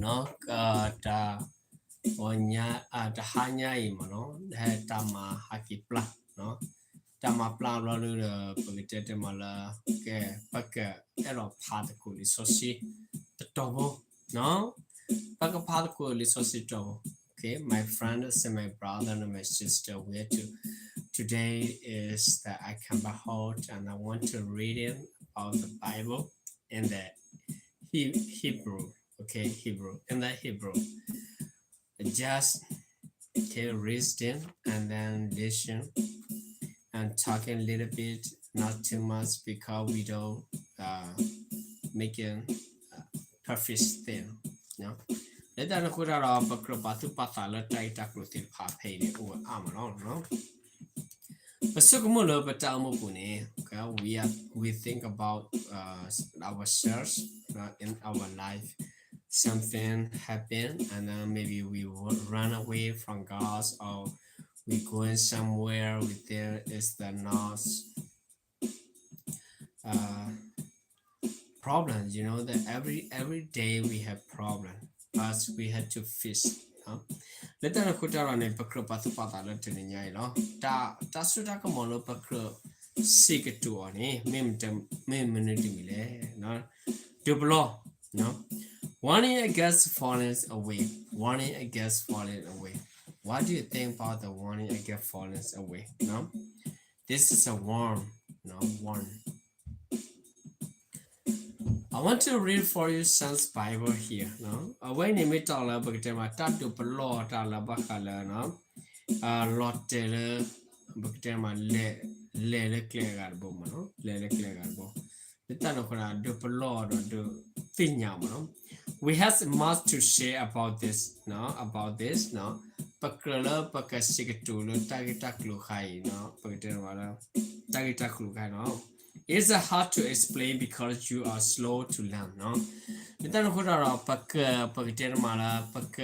တၢ်ဟါညါအံၤမ့ၢ်နီၤ, တဟါညါအံၤမ့ၢ်နီၤ ဟဲတၢ်မၤဟးက့ၤပျၢ်နီၤ, တၢ်မၤပျၢ်ဘျီဒုဒီး ပကတဲတမံၤလၢ ကဲ ပကအဲၣ်ဒိးဖးသကိးလံာ်စီဆှံတတီၤဖိနီၤ, ပကဖးသကိးလံာ်စီဆှံတတီၤဖိ. Okay, my friends and my brother and my sister, we are to, today is the Akamba Hall, and I want to read in about the Bible in the He-, Hebrew, okay, Hebrew, in the Hebrew. Just, okay, read in and then listen and talking a little bit, not too much, because we don't, uh, making, uh, perfect thing, you know. လၢတၢ်န့ၣ်အဃိတၢ်ဒီး ပကြၢးပာ်သူၣ်ပာ်သးလၢတၢ်ဂ့ၢ်တၢ်ကျိၤသ့ၣ်တဖၣ်ဖဲအံၤန့ၣ် အိၣ်ဝဲအါမးလီၤ. ပဆိကမိၣ်လၢပတၢ်အိၣ်မူပူၤန့ၣ် okay, we are, we think about, uh, ourselves, uh, in our life. Something happen, and then maybe we wa-, run away from God, or we going somewhere, we think it's the not, uh, problem, you know, that every, every day we have problem, but we have to face, လၢတၢ်န့ၣ်အဃိတၢ်ဒီးန့ၣ် ပကြၢးပာ်သူၣ်ပာ်သးလၢတနံၤညါအံၤလီၤ. တၢ်, တၢ်စိတၢ်ကမီၤလၢပကြၢးစံးကတိၤအီၤန့ၣ် မ့ၢ်မနုၤတမံၤလဲၣ်, ဒုးပလီၢ်, warning against falling away, warning against falling away. What do you think about the warning against falling away? This is a warn, warn. I want to read for you some Bible here. အဝဲန့ၣ်မ့ၢ်တၢ်လၢပကတဲမး တၢ်ဒုးပလီၢ်တၢ်လၢဘၣ်ဃးလၢ လီၤတဲာ်လၢ ပကတဲမး လဲၤလၢကျဲအဂၤတဘိမး, လဲၤလၢကျဲအဂၤတဘိ, လၢတၢ်န့ၣ်အဃိ ဒုးပလီၢ်ဒီးဒုးသ့ၣ်ညါမးနီၤ. We have much to share about this, about this. ပကြၢးလၢပကစံးကတိၤလၢတၢ်ဂ့ၢ်တၢ်ကျိၤခါအံၤ, ပကတဲမးလၢ တၢ်ဂ့ၢ်တၢ်ကျိၤခါအံၤနီၤ. It's hard to explain because you are slow to learn. လၢတၢ်န့ၣ်အဃိတၢ်ဒီး ပက, ပကတဲမးလၢ ပက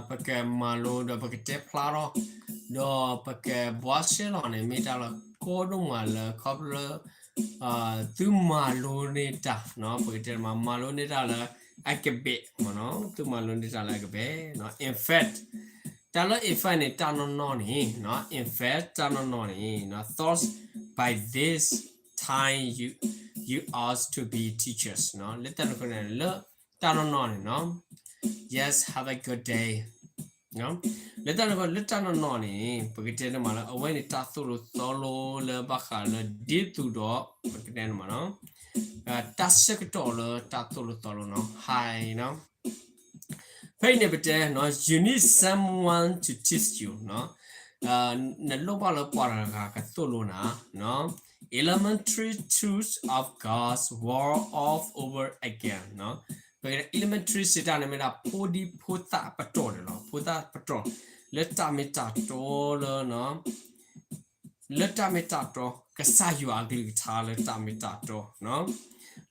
ပကမၤလိဒီးပကတဲဖျါထီၣ် ဒီးပကဘှါရှဲလီၤန့ၣ် မ့ၢ်တၢ်လၢကီဒိၣ်မးလၢ ခီဖျိလၢ သုမၤလိန့ၢ်တၢ်, ပကတဲမး မၤလိန့ၢ်တၢ်လၢအကဘဲးမးနီၤ, သုမၤလိန့ၢ်တၢ်လၢအကဘဲး. In fact, တၢ်လၢ in fact န့ၣ် တၢ်နီၢ်နီၢ်န့ၣ်, in fact တၢ်နီၢ်နီၢ်န့ၣ် thoughts by this time you, you ought to be teachers. လၢတၢ်န့ၣ်အဃိန့ၣ် လၢတၢ်နီၢ်နီၢ်န့ၣ်နီၤ. Yes, have a good day. လၢတၢ်န့ၣ်အဃိ လၢတၢ်နီၢ်နီၢ်န့ၣ် ပကတဲန့ၣ်မးလၢ အဝဲန့ၣ်တၢ်သိၣ်လိသီလိလၢဘၣ်ဃးလၢဒ်သိးဒီး ပကတဲန့ၣ်မးနီၤ တၢ်ဆၢကတီၢ်လၢတၢ်သိၣ်လိသီလိနီၤ ဟါအံၤနီၤ. ဖဲအံၤန့ၣ်ပတဲနီၤ you need someone to teach you နီၤ, နလိၣ်ဘၣ်လၢပှၤတဂၤကသိၣ်လိနၤနီၤ. Elementary truths of God's word all over again နီၤ. ပကတဲ elementary စံးတၢ်န့ၣ်မ့ၢ်ဒၣ် ဖိဒံဖိသၣ်ပတီၢ်န့ၣ်လီၤ. ဖိသၣ်ပတီၢ် လၢတၢ်မ့ၢ်တၢ်တီလၢ လၢတၢ်မ့ၢ်တၢ်တီ ကစၢ်ယွၤအကလုၢ်ကထါလၢတၢ်မ့ၢ်တၢ်တီနီ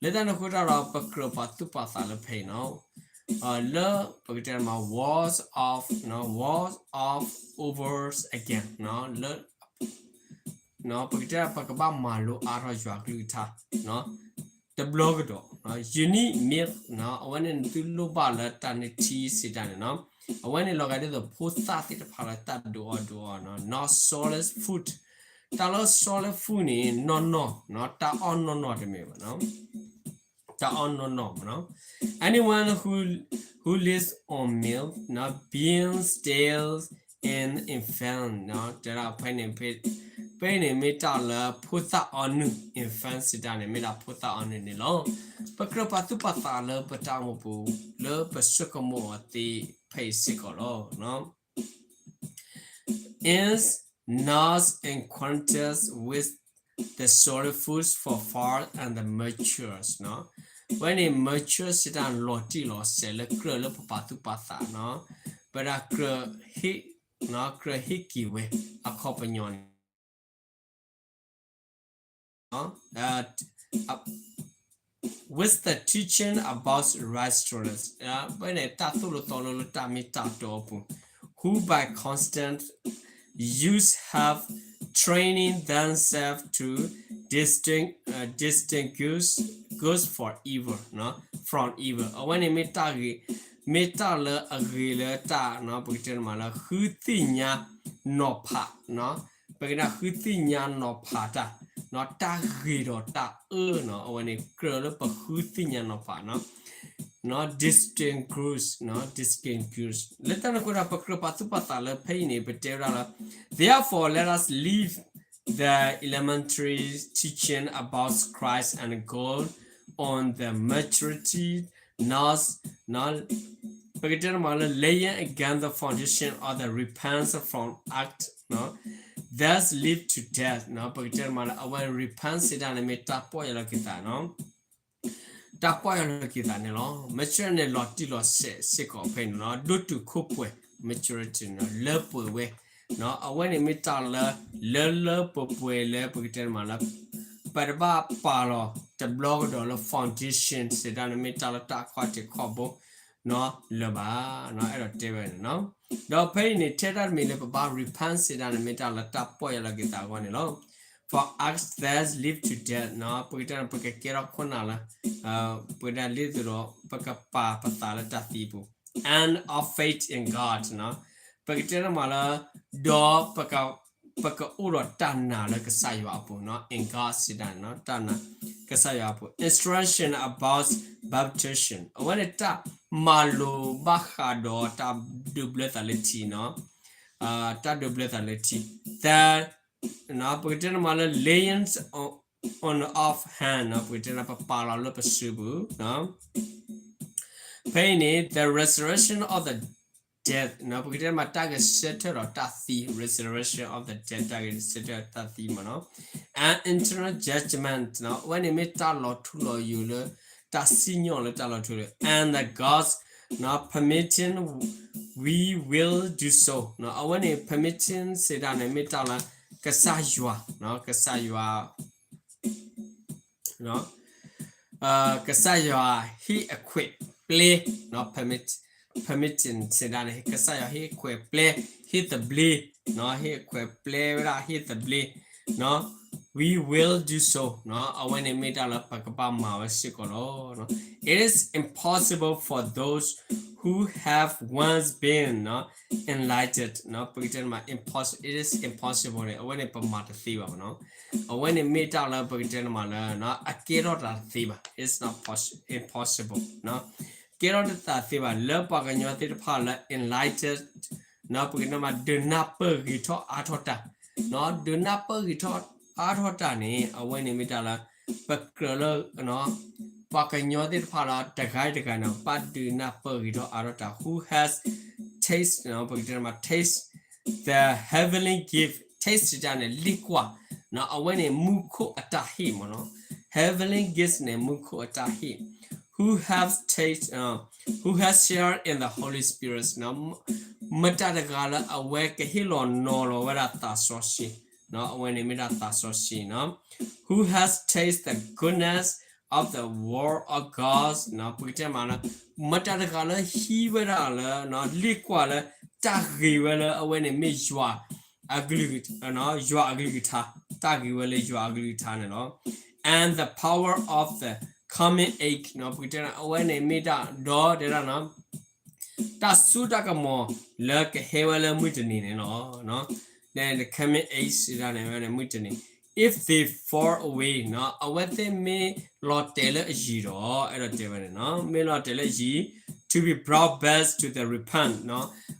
ၤ. လၢတၢ်န့ၣ်အဃိတၢ်ဒီး ပကြၢးပာ်သူၣ်ပာ်သးလၢဖဲအံၤနီၤ, လၢပကတဲမး words of, words of over again နီၤ, လၢ ပကတဲ ပကဘၣ်မၤလိအါထီၣ်ယွၤကလုၢ်ကထါ တဘျီကဒီး, you need milk နီၤ, အဝဲန့ၣ်နသုလိၣ်ဘၣ်လၢတၢ်န့ၢ်ထံစံးတၢ်န့ၣ်နီၤ, အဝဲန့ၣ်လီၤဂာ်ဒ်သိးဖိသၣ်သ့ၣ်တဖၣ်လၢတၢ်ဒိးအီၣ်ဒိးအီနီၤ, not solid food, တၢ်လၢ solid food န့ၣ် နီၢ်နီၢ်နီၤ, တၢ်အီၣ်နီၢ်နီၢ်တမ့ၢ်ဘၣ်နီၤ, တၢ်အီၣ်နီၢ်နီၢ်မးနီၤ. Anyone who, who lives on milk, not being still in infant နီၤ, တဲဒၣ်ဖဲန့ၣ် ဖဲန့ၣ်မ့ၢ်တၢ်လၢဖိသၣ်အီနုၢ်, infant စံးတၢ်န့ၣ် မ့ၢ်ဒၣ်ဖိသၣ်အီနုၢ်န့ၣ်လီၤ. ပကြၢးပာ်သူၣ်ပာ်သးလၢပတၢ်အိၣ်မူပူၤ လၢပဆိကမိၣ်အီၤသ့ဖဲအံၤစ့ၢ်ကီးလီၤ. Is not in quantity with the solid foods for far and the matures နီၤ. ဝဲန့ၣ် mature စံးတၢ်လီၤတံၢ်လီၤဆဲးလၢကြၢးလၢပပာ်သူၣ်ပာ်သးနီၤ. ပဒၣ်ကြၢးဟ့ၣ်, ကြၢးဟ့ၣ်က့ၤဝဲအခီပညီန့ၣ် with the teaching about righteousness, ဖဲန့ၣ် တၢ်သိၣ်လိသီလိလၢတၢ်မ့ၢ်တၢ်တီအပူၤ, who by constant use have training themselves to distinct, uh, distinguish good for evil, from evil. အဝဲန့ၣ်မ့ၢ်တၢ်ဂ့ၤ, မ့ၢ်တၢ်လၢအဂ့ၤလၢတၢ်, ပကတဲမးလၢ ဃုသ့ၣ်ညါနီၤဖး, ပကတဲဃုသ့ၣ်ညါနီၤဖးတၢ်, တၢ်ဂ့ၤဒီးတၢ်အၢနီၤ, အဝဲန့ၣ်ကြၢးလၢပဃုသ့ၣ်ညါနီၤဖးနီၤ distinguish, distinguish. လၢတၢ်န့ၣ်အဃိဒီး ပကြၢးပာ်သူၣ်ပာ်သးလၢဖဲအံၤန့ၣ် ပတဲဝဲဒၣ်လၢ therefore let us leave the elementary teaching about Christ and go on the maturity, not, ပကတဲမးလၢ laying again the foundation of the repentance from act, thus lead to death. ပကတဲမးလၢ အဝဲ repent စံးတၢ်န့ၣ်မ့ၢ်တၢ်ပီၢ်ယၢ်လီၤက့ၤသးနီၤ တၢ်ပီၢ်ယၢ်လီၤက့ၤသးန့ၣ်လီၤ. mature န့ၣ်လီၤတံၢ်လီၤဆဲးစ့ၢ်ကီးဖဲန့ၣ်လီၤ. ဒိၣ်တုာ်ခိၣ်ပှဲၤ maturity န့ၣ် လၢပှဲၤဝဲ, အဝဲန့ၣ်မ့ၢ်တၢ်လၢ လၢလၢပှဲၤပှဲၤလၢပကတဲမးလၢ ပတဘၣ်ပာ်လီၤတဘျီကဒီးလၢ foundation စံးတၢ်န့ၣ်မ့ၢ်တၢ်လၢတၢ်ခီၣ်ထံးခီၣ်ဘိ လၢၤဘၣ်, အဲၣ်ဒိးတဲဝဲန့ၣ်နီၤ. ဒီးဖဲအံၤန့ၣ် ထဲတၢ်တမံၤလၢပဘၣ် repent စံးတၢ်န့ၣ် မ့ၢ်တၢ်လၢတၢ်ပီၢ်ယၢ်လီၤက့ၤသးအဂီၢ်န့ၣ်လီၤ. for acts that lead to death နီၤ, ပကတဲန့ၣ် ပကကဲထီၣ်ခိၣ်နၢ်လၢ ပကတဲဒ်သိးဒီး ပကပာ်ပသးလၢတၢ်သံအပူၤ and of faith in God နီၤ, ပကတဲန့ၣ်မးလၢ ဒီး ပကအိၣ်ဒီးတၢ်နာ်လၢကစၢ်ယွၤအပူၤနီၤ, in God စံးတၢ်န့ၣ်နီၤ, တၢ်နာ် ကစၢ်ယွၤအပူၤ instruction about baptism အဝဲန့ၣ်တၢ်မၤလိာ်ဘၣ်ဃးဒီးတၢ်ဒိးဘျၢသးလၢထံနီၤ, တၢ်ဒိးဘျၢသးလၢထံ that ပကတဲန့ၣ်မးလၢ laying on of hand နီၤ, ပကတဲန့ၣ် ပပာ်လီၤလၢပစုပူၤ ဖဲအံၤန့ၣ် the resurrection of the dead နီၤ, ပကတဲမးတၢ်ဂဲၤဆၢထၢၣ်ဒီးတၢ်သံ resurrection of the dead တၢ်ဂဲၤဆၢထၢၣ်တၢ်သံမးနီၤ, and eternal judgment နီၤ, အဝဲန့ၣ်မ့ၢ်တၢ်လီၤထူလီၤယိာ်လၢ တၢ်စံၣ်ညီၣ်လၢတၢ်လီၤထူလၢ and the gods နီၤ, permitting we will do so နီၤ, အဝဲန့ၣ် permitting စံးတၢ်န့ၣ် မ့ၢ်တၢ်လၢ ကစၢ်ယွၤ ကစၢ်ယွၤ ကစၢ်ယွၤဟ့ၣ်အခွဲးပျဲ permit, permitting စံးတၢ်န့ၣ် ကစၢ်ယွၤဟ့ၣ်အခွဲးပျဲ ဟ့ၣ်သဘျ့ ဟ့ၣ်အခွဲးပျဲဝဲဒၣ် ဟ့ၣ်သဘျ့ we will do so အဝဲန့ၣ်မ့ၢ်တၢ်လၢပကဘၣ်မၤဝဲစ့ၢ်ကီးလီၤ. It is impossible for those who have once been enlightened ပကတဲမး impossible, it is impossible န့ၣ် အဝဲန့ၣ်ပမၤတသ့ဘၣ်မးနီၤ. အဝဲန့ၣ်မ့ၢ်တၢ်လၢပကတဲမးလၢ အကဲထီၣ်တၢ်တသ့ဘၣ် it's not impossible ကဲထီၣ်တၢ်တသ့ဘၣ် လၢပှၤကညီသ့ၣ်တဖၣ်လၢ enlightened ပကတဲမး ဒုးနၢ်ပၢၢ်ဂ့ၤထီၣ်အါထီၣ်တၢ် ဒုးနၢ်ပၢၢ်ဂ့ၤထီၣ်အါထီၣ်တၢ်န့ၣ် အဝဲန့ၣ်မ့ၢ်တၢ်လၢ ပကြၢးလၢ ပှၤကညီသ့ၣ်တဖၣ်လၢတဂၤတဂၤန့ၣ် ဘၣ်ဒုးနၢ်ပၢၢ်ဂ့ၤထီၣ်အါထီၣ်တၢ် who has taste ပကတဲမး taste the heavenly gift, taste စံးတၢ်န့ၣ် လ့ၣ်ကွၢ် အဝဲန့ၣ်မူခိၣ်အတၢ်ဟ့ၣ်မးနီၤ heavenly gift န့ၣ် မူခိၣ်အတၢ်ဟ့ၣ် who has taste, who has shared in the Holy Spirit မတၤတဂၤလၢအဝဲကဟ့ၣ်လီၤနီၤလီၤဝဲဒၣ်သးစီဆှံ အဝဲန့ၣ်မ့ၢ်ဒၣ်သးစီဆှံနီၤ who has taste the goodness of the word of God ပကတဲမးလၢ မတၤတဂၤလၢဟံးဝဲဒၣ်လၢ လ့ၣ်ကွၢ်လၢ တၢ်ဂ့ၤဝဲလၢအဝဲန့ၣ်မ့ၢ်ယွၤ အကလုၢ် ယွၤအကလုၢ်ကထါ တၢ်ဂ့ၤဝဲလၢယွၤအကလုၢ်ကထါန့ၣ်လီၤ. and the power of the coming age ပကတဲအဝဲန့ၣ်မ့ၢ်တၢ်ဒီးတဲဒၣ် တၢ်စိတၢ်ကမီၤလၢကဟဲဝဲလၢမုၢ်တနံၤန့ၣ်လီၤ. the coming age စံးတၢ်န့ၣ် အဝဲန့ၣ်မုၢ်တနံၤ if they fall away အဝဲသ့ၣ်မ့ၢ်လီၤတဲာ်လၢအယံၤဒီး အဲၣ်ဒိးတဲဝဲန့ၣ် မ့ၢ်လီၤတဲာ်လၢအယံၤ to be brought back to the repent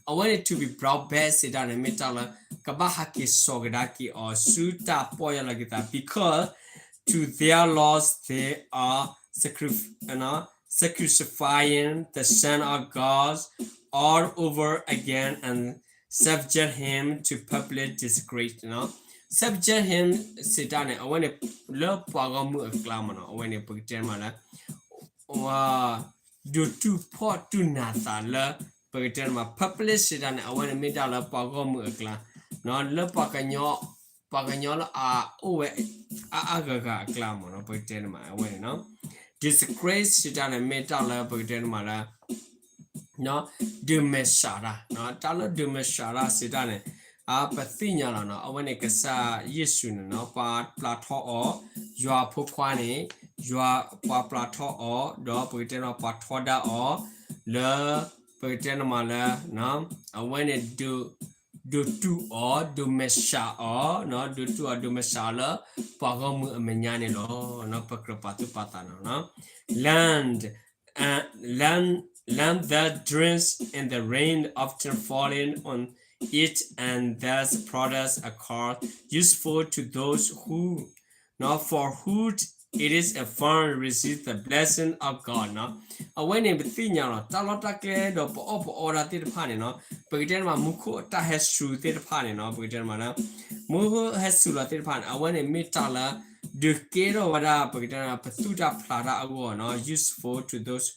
အဝဲန့ၣ် to be brought back စံးတၢ်န့ၣ် မ့ၢ်တၢ်လၢ ကဘၣ်ဟးက့ၤစိာ်ကဒါက့ၤအီၤဆူတၢ်ပီၢ်ယၢ်လီၤက့ၤသး because to their loss they are sacrificing the Son of God all over again and subject him to public disgrace နီၤ subject him စံးတၢ်န့ၣ် အဝဲန့ၣ် လၢပှၤဂီၢ်မုၢ်အကျါမးနီၤ အဝဲန့ၣ် ပကတဲမးလၢ ဒုးတူၢ်ဖှီၣ်တူၢ်နးသးလၢ ပကတဲမး public စံးတၢ်န့ၣ် အဝဲန့ၣ်မ့ၢ်တၢ်လၢပှၤဂီၢ်မုၢ်အကျါ လၢပှၤကညီ ပှၤကညီလၢအအိၣ်ဝဲ အါအါဂၤဂၤအကျါမးနီၤ ပကတဲမး အဝဲန့ၣ်နီၤ disgrace စံးတၢ်န့ၣ် မ့ၢ်တၢ်လၢပကတဲမးလၢ ဒုးမဲာ်ဆှးတၢ် တၢ်လၢဒုးမဲာ်ဆှးတၢ်စံးတၢ်န့ၣ် အပသ့ၣ်ညါလီၤနီၤ အဝဲန့ၣ်ကစၢ်ယ့ၣ်ၡူးန့ၣ်နီၤ ပှၤပျၢထီၣ်အီၤ ယွၤအဖိခွါန့ၣ် ယွၤပှၤပျၢ်ထီၣ်အီၤ ဒီးပကတဲန့ၣ်ပှၤထီဒါအီၤ လၢ ပကတဲန့ၣ်မးလၢ အဝဲန့ၣ် ဒိးတူၢ်အီၤ ဒိးမဲာ်ဆှးအီၤ ဒိးတူၢ်အီၤ ဒိးမဲာ်ဆှးအီၤလၢ ပှၤဂီၢ်မုၢ်အမဲာ်ညါန့ၣ်လီၤ. ပကြၢးပာ်သူၣ်ပာ်သးနီၤ land, land, land that drinks in the rain often falling on it and that products a car useful to those who, for whom it is a farm receive the blessing of God နီၤ. အဝဲန့ၣ်ပသ့ၣ်ညါလီၤ တၢ်လီၢ်တၢ်ကျဲဒီးပအီၣ်ပအီတၢ်သ့ၣ်တဖၣ်န့ၣ်နီၤ ပကတဲန့ၣ်မး မူခိၣ်အတၢ်ဟဲစူၤသ့ၣ်တဖၣ်န့ၣ်နီၤ ပကတဲန့ၣ်မးလၢ မူခိၣ်ဟဲစူၤလီၤသ့ၣ်တဖၣ်န့ၣ် အဝဲန့ၣ်မ့ၢ်တၢ်လၢ ဒုးကဲထီၣ်ဝဲဒၣ် ပကတဲန့ၣ် ပသူၣ်တၢ်ဖျးတၢ်အဂီၢ်နီၤ useful to those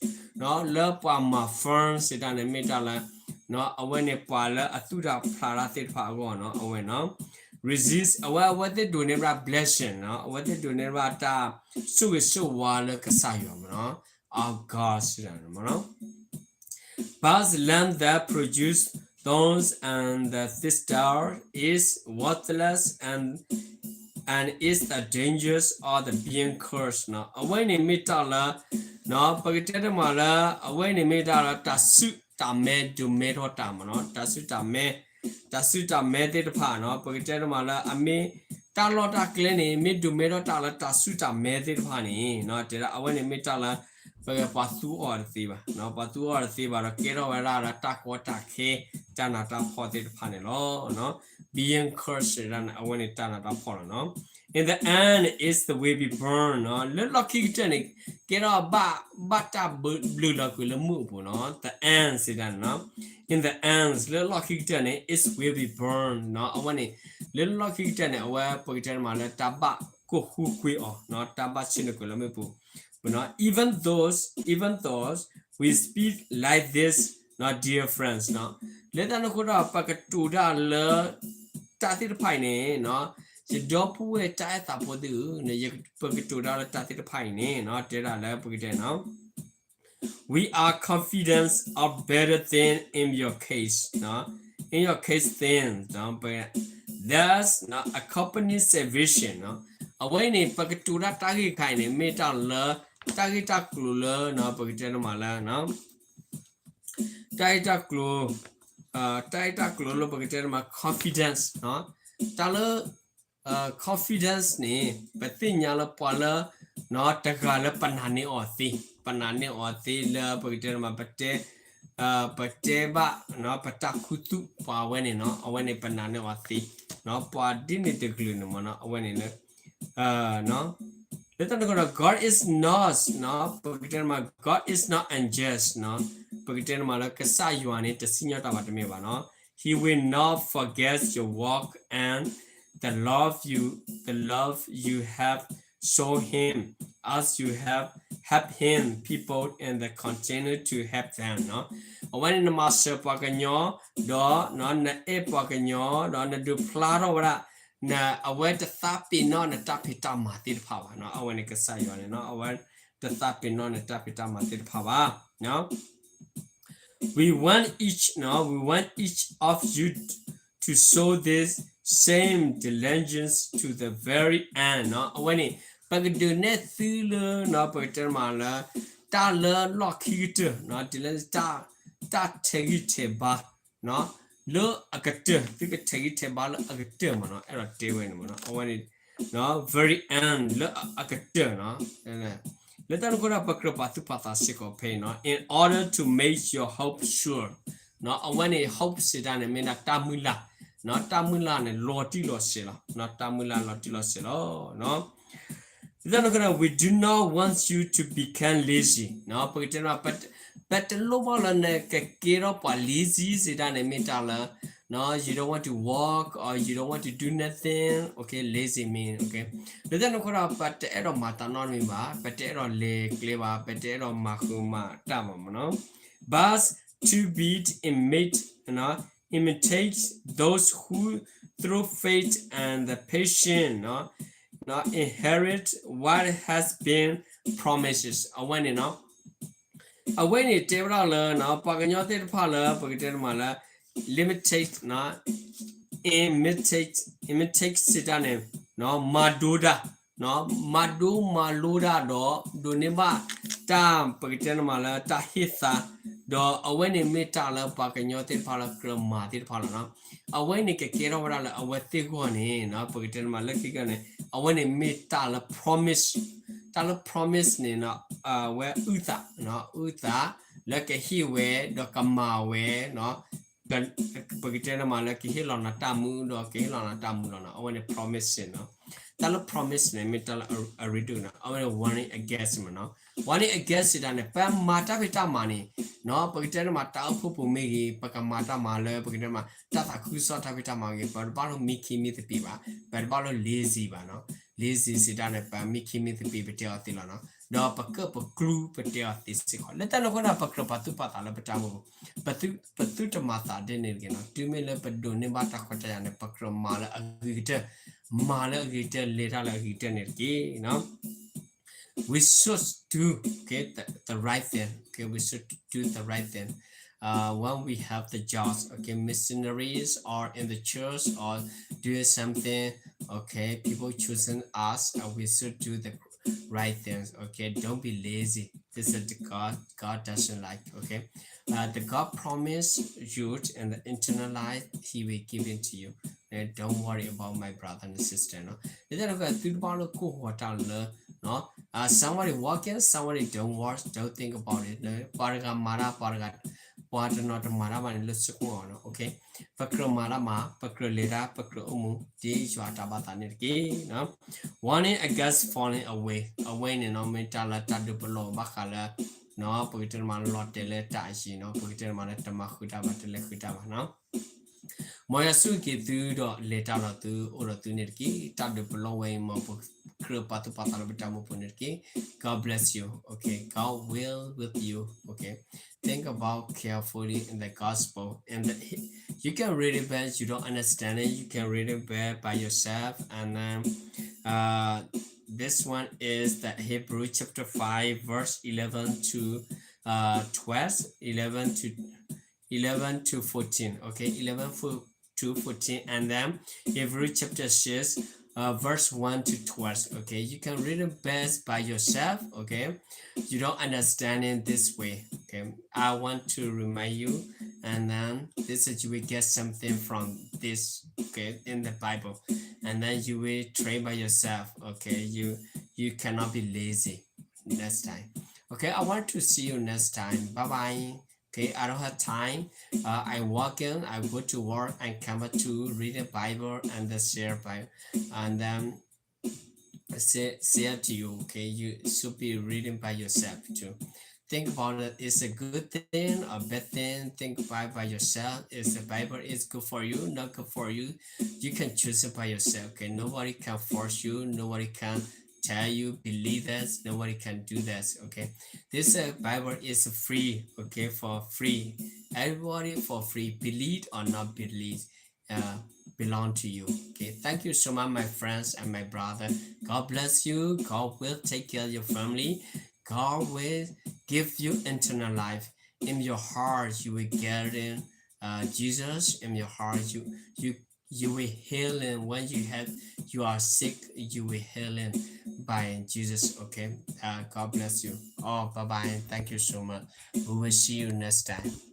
လၢပှၤမၤ farm စံးတၢ်န့ၣ် မ့ၢ်တၢ်လၢ အဝဲန့ၣ်ပှၤလၢအသူၣ်တၢ်ဖျးတၢ်သ့ၣ်တဖၣ်အဂီၢ်နီၤ အဝဲနီၤ receive အဝဲ အဝဲသ့ၣ်ဒိးန့ၢ်ဘၣ် blessing နီၤ အဝဲသ့ၣ်ဒိးန့ၢ်ဘၣ်တၢ်ဆိၣ်ဂ့ၤဆိၣ်ဝါလၢကစၢ်ယွၤမးနီၤ of God စံးတၢ်န့ၣ်မးနီၤ But land that produce thorns and the thistle is worthless and, and is a danger of the being cursed နီၤ အဝဲန့ၣ်မ့ၢ်တၢ်လၢ ပကတဲတမးလၢ အဝဲန့ၣ်မ့ၢ်တၢ်လၢ တၢ်ဆူၣ်တၢ်မဲဒိးမဲထီၣ်တၢ်မးနီၤ တၢ်ဆူၣ်တၢ်မဲ တၢ်ဆူၣ်တၢ်မဲသ့ၣ်တဖၣ်နီၤ ပကတဲတမးလၢ အမ့ၢ် တၢ်လီၢ်တၢ်ကျဲန့ၣ် မ့ၢ်ဒိးမဲထီၣ်တၢ်လၢတၢ်ဆူၣ်တၢ်မဲသ့ၣ်တဖၣ်န့ၣ် တဲဒၣ်အဝဲန့ၣ်မ့ၢ်တၢ်လၢ ပှၤသူအီၤတသ့ဘၣ် ပှၤသူအီၤတသ့ဘၣ်ဒီး ကဲထီၣ်ဝဲဒၣ်လၢတၢ်ကီတၢ်ခဲ တၢ်နးတၢ်ဖှီၣ်သ့ၣ်တဖၣ်န့ၣ်လီၤ being cursed စံးတၢ်န့ၣ် အဝဲန့ၣ်တၢ်နးတၢ်ဖှီၣ်လီၤနီၤ In the end it will be burned နီၤ လၢလီၢ်ခံကတၢၢ်န့ၣ် ကဲထီၣ်ဘၣ် ဘၣ်တၢ်ဘျုးလီၤကွံာ်လၢမုၢ်အပူၤနီၤ the end စံးတၢ်န့ၣ်နီၤ in the end လၢလီၢ်ခံကတၢၢ်န့ၣ် it will be burned နီၤ အဝဲန့ၣ် လၢလီၢ်ခံကတၢၢ်န့ၣ် အဝဲပကတဲတမးလၢတၢ်ဘၣ်ကိၢ်ဃူကွံာ်အီၤနီၤ တၢ်ဘၣ်ဆ့ၣ်နီၤကွံာ်လၢမုၢ်ပူၤ even though, even though we speak like this, dear friends နီၤ လၢတၢ်န့ၣ်အဃိဒီး ပကတိၤတၢ်လၢ တၢ်သ့ၣ်တဖၣ်အံၤန့ၣ် ယဒီပုၢ်ဝဲၢ်တၢ်အဲၣ်သးဖိသ့ၣ်ဧၢ, ပကတိၤတၢ်လၢတၢ်သ့ၣ်တဖၣ်အံၤန့ၣ် တဲဒၣ်လၢပကတဲနီၤ we are confident of better things in your case, in your case things that accompany salvation နီၤ အဝဲအံၤန့ၣ် ပကတိၤတၢ်တၢ်ဂ့ၢ်ခါအံၤန့ၣ် မ့ၢ်တၢ်လၢ တၢ်ဂ့ၢ်တၢ်ကျိၤလၢ ပကတဲတမးလၢ တၢ်ဂ့ၢ်တၢ်ကျိၤ တၢ်ဂ့ၢ်တၢ်ကျိၤလၢပကတဲတမး confidence နီၤ တၢ်လၢ confidence န့ၣ် ပသ့ၣ်ညါလၢပှၤလၢ တဂၤလၢပနာ်န့ၢ်အီၤသ့, ပနာ်န့ၢ်အီၤသ့လၢပကတဲတမး ပတဲ ပတဲဘၣ် ပတၢ်ခူသူၣ်ပှၤဝဲန့ၣ်နီၤ အဝဲန့ၣ်ပနာ်န့ၢ်အီၤသ့, ပှၤဒ်န့ၣ်တကလုာ်န့ၣ်မးနီၤ အဝဲန့ၣ်လၢ လၢတၢ်န့ၣ်အဃိဒီး God is not နီၤ ပကတဲတမး God is not unjust နီၤ ပကတဲတမးလၢကစၢ်ယွၤန့ၣ် တစံၣ်ညီၣ်တၢ်ဘၣ်တမ့ၢ်ဘၣ်နီၤ He will not forget your work and the love you, the love you have shown him as you have helped him people and the continue to help them နီၤ အဝဲန့ၣ်နမၤစၢၤပှၤကညီ ဒီးနအဲၣ်ပှၤကညီ ဒီးနဒုးဖျါထီၣ်ဝဲဒၣ် နအဝဲတသးပ့ၤနီၣ်နတၢ်ဖံးတၢ်မၤသ့ၣ်တဖၣ်ဘၣ်နီၤ အဝဲန့ၣ်ကစၢ်ယွၤန့ၣ်နီၤ အဝဲတသးပ့ၤနီၣ်နတၢ်ဖံးတၢ်မၤသ့ၣ်တဖၣ်ဘၣ် We want each, no, we want each of you to show this same diligence to the very end နီၤ အဝဲန့ၣ် ပကဒုးနဲၣ်သုလၢ ပကတဲမးလၢ တၢ်လၢလီၢ်ခံကတၢၢ် diligence တၢ်ထဲးဂံၢ်ထဲးဘါ လၢအကတၢၢ် သုကထဲးဂံၢ်ထဲးဘါလၢအကတၢၢ်မးနီၤ အဲၣ်ဒိးတဲဝဲန့ၣ်မးနီၤ အဝဲန့ၣ် very end လၢအကတၢၢ်နီၤ လၢတၢ်န့ၣ်အဃိဒီး ပကြၢးပာ်သူၣ်ပာ်သးစ့ၢ်ကီးဖဲအံၤနီၤ in order to make your hope sure နီၤ အဝဲန့ၣ် hope စံးတၢ်န့ၣ် မ့ၢ်ဒၣ်တၢ်မုၢ်လၢ် နီၤ တၢ်မုၢ်လၢ်န့ၣ် လီၤတံၢ်လီၤဆဲးလီၤ နီၤ တၢ်မုၢ်လၢ်လီၤတံၢ်လီၤဆဲးလီၤ လၢတၢ်န့ၣ်အဃိဒီး we do not want you to become lazy နီၤ ပကတဲမး ပတလိၣ်ဘၣ်လၢနကကဲထီၣ်ပှၤ lazy စံးတၢ်န့ၣ် မ့ၢ်တၢ်လၢ you don't want to work or you don't want to do nothing, okay, lazy mean, okay လၢတၢ်န့ၣ်အဃိဒီး ပတအဲၣ်ဒိးမၤတၢ်နီတမံၤဘၣ်, ပတအဲၣ်ဒိးလဲၤကျဲဘၣ်, ပတအဲၣ်ဒိးမၤဃုာ်မၤတၢ်ဘၣ်မးနီၤ but to be imitate, imitate those who through faith and the patience inherit what has been promises အဝဲန့ၣ်နီၤ အဝဲန့ၣ်တဲဝဲဒၣ်လၢ ပှၤကညီသ့ၣ်တဖၣ်လၢ ပကတဲတမးလၢ imitate, imitate, imitate စံးတၢ်န့ၣ် မၤဒိဒၣ် မၤဒိမၤလိတၢ်ဒီး ဒိးန့ၢ်ဘၣ်တၢ် ပကတဲန့ၣ်မးလၢတၢ်ဟ့ၣ်သါ, ဒီးအဝဲန့ၣ်မ့ၢ်တၢ်လၢပှၤကညီသ့ၣ်တဖၣ်လၢကြၢးမၤသ့ၣ်တဖၣ်လီၤနီၤ. အဝဲန့ၣ်ကကဲထီၣ်ဝဲဒၣ်လၢအဝဲသ့ၣ်အဂီၢ်န့ၣ် ပကတဲန့ၣ်မးလၢခံကန့ၣ် အဝဲန့ၣ်မ့ၢ်တၢ်လၢ promise, တၢ်လၢ promise န့ၣ် အဝဲအုၣ်သး, အုၣ်သး လၢကဟ့ၣ်ဝဲ ဒီးကမၤဝဲ ပကတဲန့ၣ်မးလၢကဟ့ၣ်လီၤနၤတၢ်မူ ဒီးကဟ့ၣ်လီၤနၤတၢ်မူလီၤနီၤ. အဝဲန့ၣ် promise န့ၣ်နီၤ. တၢ်လၢ promise န့ၣ် မ့ၢ်တၢ်လၢအရ့ဒိၣ်နီၤ. အဝဲန့ၣ် warning against မးနီၤ. Warning against စံးတၢ်န့ၣ် ပမၤတၢ်ဖံးတၢ်မၤန့ၣ်နီၤ ပကတဲန့ၣ်မး တၢ်အိၣ်ဖှိၣ်ပူၤမ့ၢ်ဂ့ၤ ပကမၤတၢ်မၤလၢ ပကတဲန့ၣ်မး တၢ်သးခုကစီၣ်တၢ်ဖံးတၢ်မၤဂ့ၤ ပတဘၣ်လိၣ်မံခံမံသပ့ၤဘၣ်, ပတဘၣ်လိၣ် lazy ဘၣ်နီၤ. lazy စံးတၢ်န့ၣ် ပမံခံမံသပ့ၤ ပတဲအီၤသ့လီၤနီၤ. ဒီးပကပကျူပတဲအီၤသ့စ့ၢ်ကီး လၢတၢ်န့ၣ်အဃိဒီး ပကြၢးပာ်သူၣ်ပာ်သးလၢပတၢ်အိၣ်ဖှိၣ်ပူၤ, ပသုတမၤသးဒ်န့ၣ်တဂ့ၤနီၤ. တုၤမ့ၢ်လၢပဒိးန့ၢ်ဘၣ်တၢ်ခွဲးတၢ်ယာ်န့ၣ် ပကြၢးမၤလၢအဂ့ၤကတၢၢ်, မၤလၢအဂ့ၤကတၢၢ် လဲၤတၢ်လၢအဂ့ၤကတၢၢ်န့ၣ်တက့ၢ်နီၤ. We should do, okay, the, the right thing. Okay, we should do the right thing. Uh, when we have the jobs, okay, missionaries or in the church or doing something, okay, people choosing us, uh, we should do the right things, okay? Don't be lazy. This is the God, God doesn't like, okay? Uh, the God promised you and the eternal life, He will give it to you. And don't worry about my brother and sister, no? လၢတၢ်န့ၣ်အဃိဒီးသုတဘၣ်လိၣ်ကိၢ်ဂီၤတၢ်လၢ uh, somebody working, somebody don't work, don't think about it. ပှၤတဂၤမၤတၢ်, ပှၤတဂၤ, ပှၤတနီၤတမၤတၢ်ဘၣ်န့ၣ် လၢဆိကမိၣ်အီၤနီၤ, okay? ပကြၢးမၤတၢ်မၤ, ပကြၢးလဲၤတၢ်, ပကြၢးအိၣ်မူ ဒ်ယွၤအတၢ်ဘၣ်သးန့ၣ်တက့ၢ်နီၤ. Warning against falling away. Away န့ၣ်နီၤ မ့ၢ်တၢ်လၢတၢ်ဒုးပလီၢ်ဘၣ်ဃးလၢ ပကတဲန့ၣ်မးလီၤတဲာ်လၢတၢ်အယံၤနီၤ, ပကတဲန့ၣ်မးလၢတမၤဃုာ်တၢ်ဘၣ် တလဲၤဃုာ်တၢ်ဘၣ်နီၤ. မ်ယွၤဆိၣ်ဂ့ၤသုဒီးလဲၤတၢ်ဒီးသုအိၣ်ဒီးသုန့ၣ်တက့ၢ်. တၢ်ဒုးပလီၢ်ဝဲအံၤ မ်ပကြၢးပာ်သူၣ်ပာ်သးလၢပတၢ်အိၣ်ဖှိၣ်ပူၤန့ၣ်တက့ၢ်. God bless you. Okay, God will with you. Okay, think about carefully in the gospel. And the, you can read it back. You don't understand it, you can read it back by yourself. And then, uh, this one is the Hebrew chapter five, verse eleven to, uh, twelve, eleven to eleven to fourteen, okay, eleven fo-, to fourteen, and then Hebrew chapter six, uh, verse one to twelve, okay, you can read it best by yourself, okay, you don't understand it this way, okay, I want to remind you, and then this is, you will get something from this, okay, in the Bible, and then you will train by yourself, okay, you, you cannot be lazy next time, okay, I want to see you next time, bye bye. Okay, I don't have time. Uh, I working, I go to work and come back to read the Bible and the share Bible, and then say, say it to you. Okay, you should be reading by yourself too. Think about it. It's a good thing or bad thing. Think about it by yourself. Is the Bible is good for you, not good for you? You can choose it by yourself. Okay, nobody can force you. Nobody can tell you believe this, nobody can do this, okay? This, uh, Bible is free, okay, for free. Everybody for free, believe or not believe, uh, belong to you, okay? Thank you so much, my friends and my brother. God bless you. God will take care of your family. God will give you eternal life. In your heart, you will get in, uh, Jesus. In your heart, you, you you will healing when you have, you are sick, you will healing by Jesus, okay? Uh, God bless you all. Bye bye. Thank you so much. We will see you next time.